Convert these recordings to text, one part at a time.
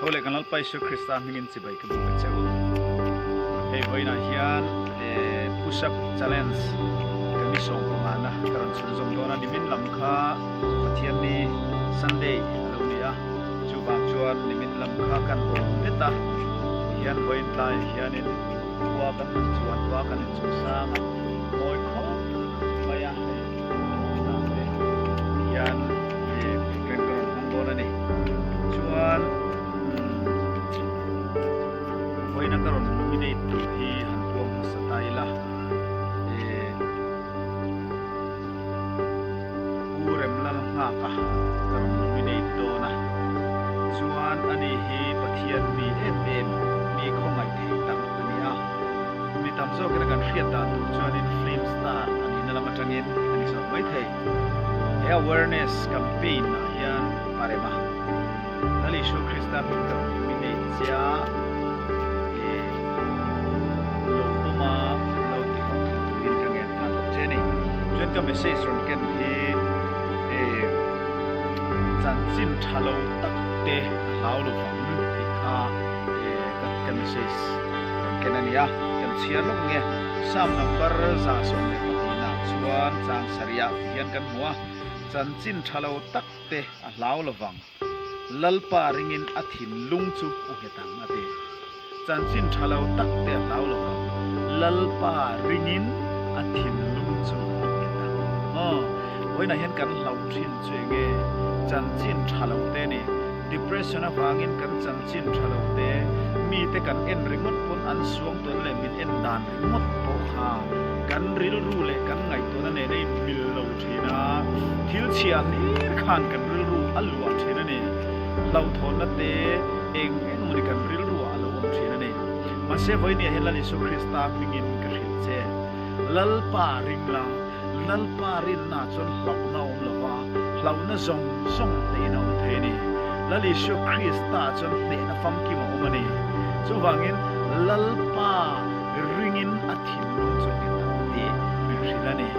Tho leh kan Lalpa Isua Krista hmingin chibai ka buk a che u. Hei vawiinah hian push up challenge ka ni sawm pangana ka rawn chhunzawm dawn a, nimin lam kha Pathianni Sunday a lo ni a, chuvang chuan nimin lam kha kan awm det a, tihian vawiin tlaiah hianin khua kan han chuan tawh a, kan inchungsang a, mawi khawp mai a hei dan te hian program ka rawn hmang dawn a ni. Chuan vawiina ka rawn nominate tur hi han puang hmasa ta ila Pu Remlal Nghaka ka rawn nominate dawn a, chuan ani hi Pathian mi em em mi khawngaih thei tak a ni a. Mi tam zawkin a kan hriat dan tur chuanin film star a nihna lam atangin a ni zawk mai thei. He awareness campaign ah hian Parema, Lal Isua Krista hming ka rawn nominate che a, eh lo pawma lo ti hlawhtling turin ka ngen nghal bawk che a ni. Chuan ka message rawn ken hi eh chanchin tha lo tak te a hlau lovang tih kha eh ka message rawn ken a ni a, kan chhiar lawk nge Psalm number 122 chuan chang sarih ah hian kan hmu a, chanchin tha lo tak te a hlau lovang, Lalpa ringin a thinlung chu a nghet ang a ti. Chanchin tha lo tak te a hlau lovang, Lalpa ringin a thinlung chu a nghet ang. Aw, vawiinah hian kan hlauh thin chu eng nge? Chanchin tha lo te a ni. Depression avangin kan chanchin tha lo te, mite kan en ringawt pawn an suang tawn leh min en dan ringawt pawh kha kan rilru leh kan ngaihtuahna nen a inmil lo thin a, thil chhia hlir khan kan rilru a luah thin a ni. Hlauhthawnna te eng eng emaw ni kan rilru ah a lo awm thin a ni. Mahse vawinia hian Lal Isua Krista hmingin ka hrilh che. Lalpa ring la, Lalpa rinna chuan hlauhna a awm lo va, hlauhna zawng zawng hnehin a awm thei a ni. Lal Isua Krista chuan hnehna famkim a awm a ni. Chuvangin Lalpa ringin a thinlung chu a nghet ang tih min hrilh a ni.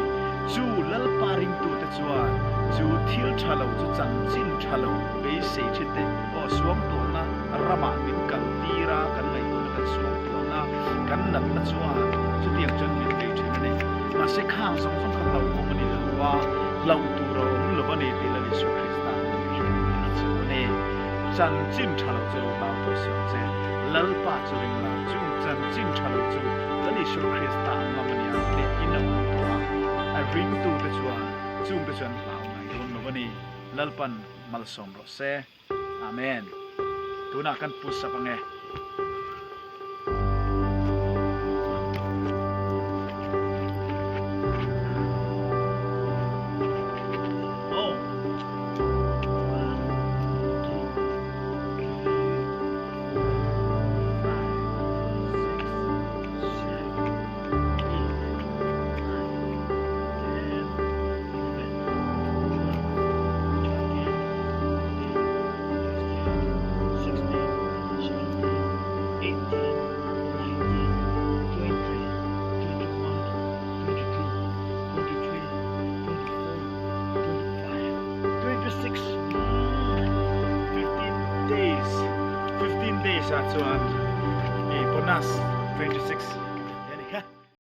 Chu Lalpa ringtute chuan chu thil tha lo chu chanchin tha lo beisei thin te aw suangtuahna ramah min kaltir a, kan ngaihtuahna kan suangtuahna kan natna chuan chutiang chuan min bei thin a ni. Mahse khang zawng zawng kha hlauhawm a ni lo va, hlauh tur a awm lo a ni tih Lal Isua Krista min hrilh a chu a ni. Chanchin tha lo chu lo hlau tawh suh ang che, Lalpa chu ring la, chung chanchin tha lo chu Lal Isua Krista ang ngam a nia hnehin a awm tawh a, a ringtute chuan chungte chu an hlau ngai dawn lo a ni. Lalpan malsawm rawh se. Amen. Tunah kan pu sap ange. Oh. Days, 15 days ah chuan bonus 26.